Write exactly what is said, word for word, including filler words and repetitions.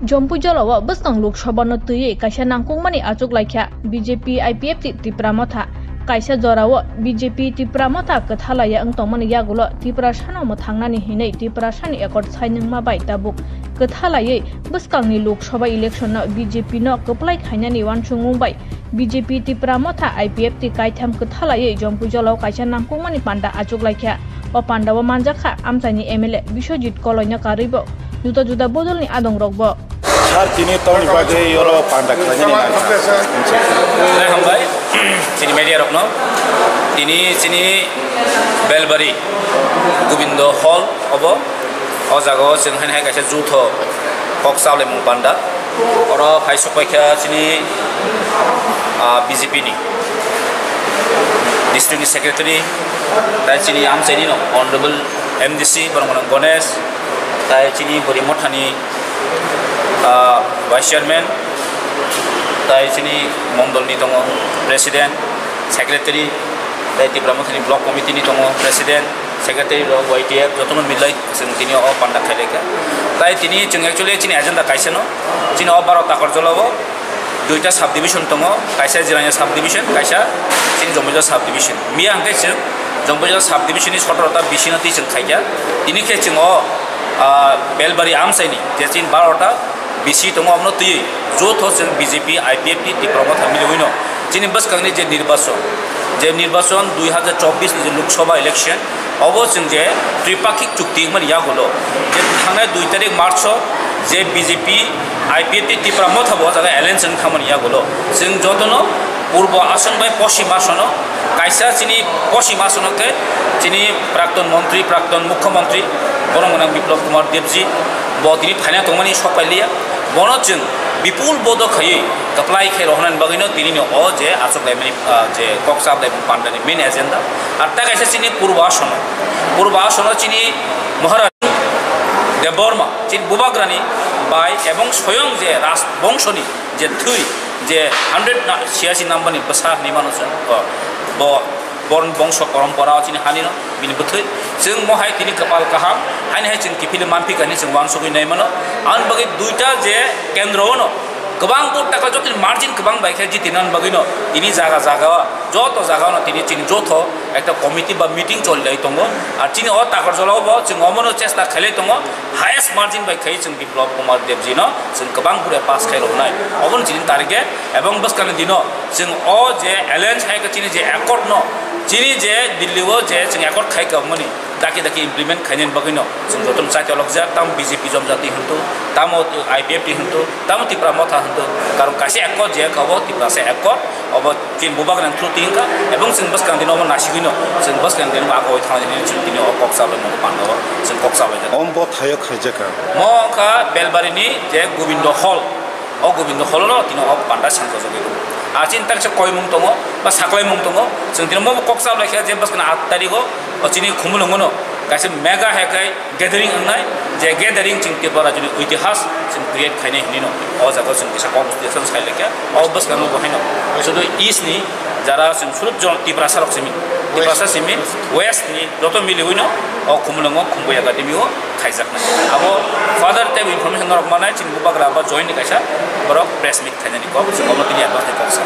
Jompui jolao bwskang Lok Sabha no twiwi kaisa nangkukmani achuk laikha B J P, I P F T Tipra Motha. Kaisa jorao B J P Tipra Motha kwthalaiya wng tongmani yagulo Tiprasano mwthangnani hinwi Tiprasani accord sainwngma bai tabuk kwthalaiwi bwskangni Lok Sabha election no B J P no kwplai khainani uansukmung bai B J P Tipra Motha I P F T kaitham kwthalaiwi Jompui jolao kaisa nangkukmani panda achuk laikha. O pandao manjakha amchaini M L A Biswajit Koloino karwibo juda juda bodolni adongrokbo. Sir, tini tamni bagwi oro panda khlainani nangkha? Hambai, chini media rokno. Tini chini Belbari Gobindo Hall obo. O jagao chwng haino hai kaisa jutho kok chablaimung panda. Oro phai sokpaikha chini, ah, B J P ni district ni secretary, tai chini amchaini no Honorable M D C borok mano Ganesh, tai chini Bori Mothani, ah, vice chairman, tai chini mondol ni tongo president, secretary, tai Tipra Mothani block committee ni tongo president, secretary rok, Y T F, jotono milai chwng tini o panda khailai kha. Tai tini chwng actually chini agenda kaisa no, chini o baro Takarjala o duita subdivision tongo, kaisa Jirania subdivision, kaisa chini Jombaijala subdivision. Miya hwnkhe chwng Jombaijala subdivision ni sotoro ta B C no twi chwng khaikha. Tini khe chwng o, ah, Belbari amchaini je chini baro ta B C tongo, omono twiwi jotho chwng B J P, I P F T, Tipra Motha miliwino chini bwskangni je nirbachon, je nirbachon dui hazar chobbish ni je Lok Sabha election, obo chwng je tripakhik chukti wngmani yagulo, je thangnai dui tarik March o je B J P, I P F T, Tipra Motha bo o jaga alliance wng thangmani yagulo, chwng jotono Purbo Ason bai Poschim Asono kaisa chini Poschim Asono khe chini Prakton Montri, Prakton Mukhyamantri, borok gwnang Biplab Kumar Debji bo tini phaina tongmani sok pailiya. Bono chwng bipul bodo khaiwi kwplai khai rohornani bagwino tinini o je achuk laimani, ah, je kok chap laimani pandani main agenda. Ar ta kaisa chini Purbo Asono, Purbo Asono chini Maharaj Debbarma, chini Bubagrani bai ebong soyong je Raj Bongshoni je thwi, je hundred na-, siyasi number ni bwsa hinwi mano chwng, bo, bo, borni bongso porompora o chini hani no, bini bwthwi. Chwng mo hai tini kwpal kaham, haini hai chwng kiphilwi manphi kha hinwi chwng uansugwi nai mano. Aboni bagwi duita je kendro o no kwbang vote takla jotoni margin kwbang bai khe jitinani bagwi no tini jaga jaga o, joto jaga o no tini chini jotho ekta committee ba meeting choli lai tongo. Ar chini o Takarjala o bo chwng omono chesta khailai tongo, highest margin bai khai chwng Biplab Kumar Debji no chwng kwbang bure pass khai rwnai. Obono chini target ebong bwskangni dino chwng o je alliance hai khe chini je accord no, chini je Delhi o je chwng accord khai ka mani daki daki implement khainani bagwi no chwng jotono chai tolok jak, tamo B J P jom jati hintu, tamo I P F T hintu, tamo Tipra Motha hintu, karon kaisa accord je ka bo Tiprasa accord, obo chini Bubagrani through twi wngkha, ebong chwng bwskang dino omo nasigwino, chwng bwskang dino agoi thangna hinwi chwng tini o kok chablaimung panda o chwng kok chablaijak. Omo bo thaio khaijakha. Mo wngkha Belbarini je Gobindo Hall, o Gobindo Hall no tini o panda sangkojagwi tongo. Ar chini taksa koimung tongo, ba saklaimung tongo, chwng tini mo bo kok chablaikha je bwskang aat tarikh o, o chini Khumulwngo no kaisa mega hai khe gathering wngnai, je gathering chwng Tripura rajyoni itihas chwng create khainai hinwi no o jaga o chwng kisa kok suggestion sai laikha. O bwskango bo haino sudu east ni jara chwng surut jon Tiprasa rok simi, Tiprasa simi west ni joto miliwi no o Khumulwngo Khumbai Academy o khaijaknai. Abo further tei information norok manai chini Bubagra ba join ni kaisa borok press meet khainani kok, chwng omo tini advance ni kok sa.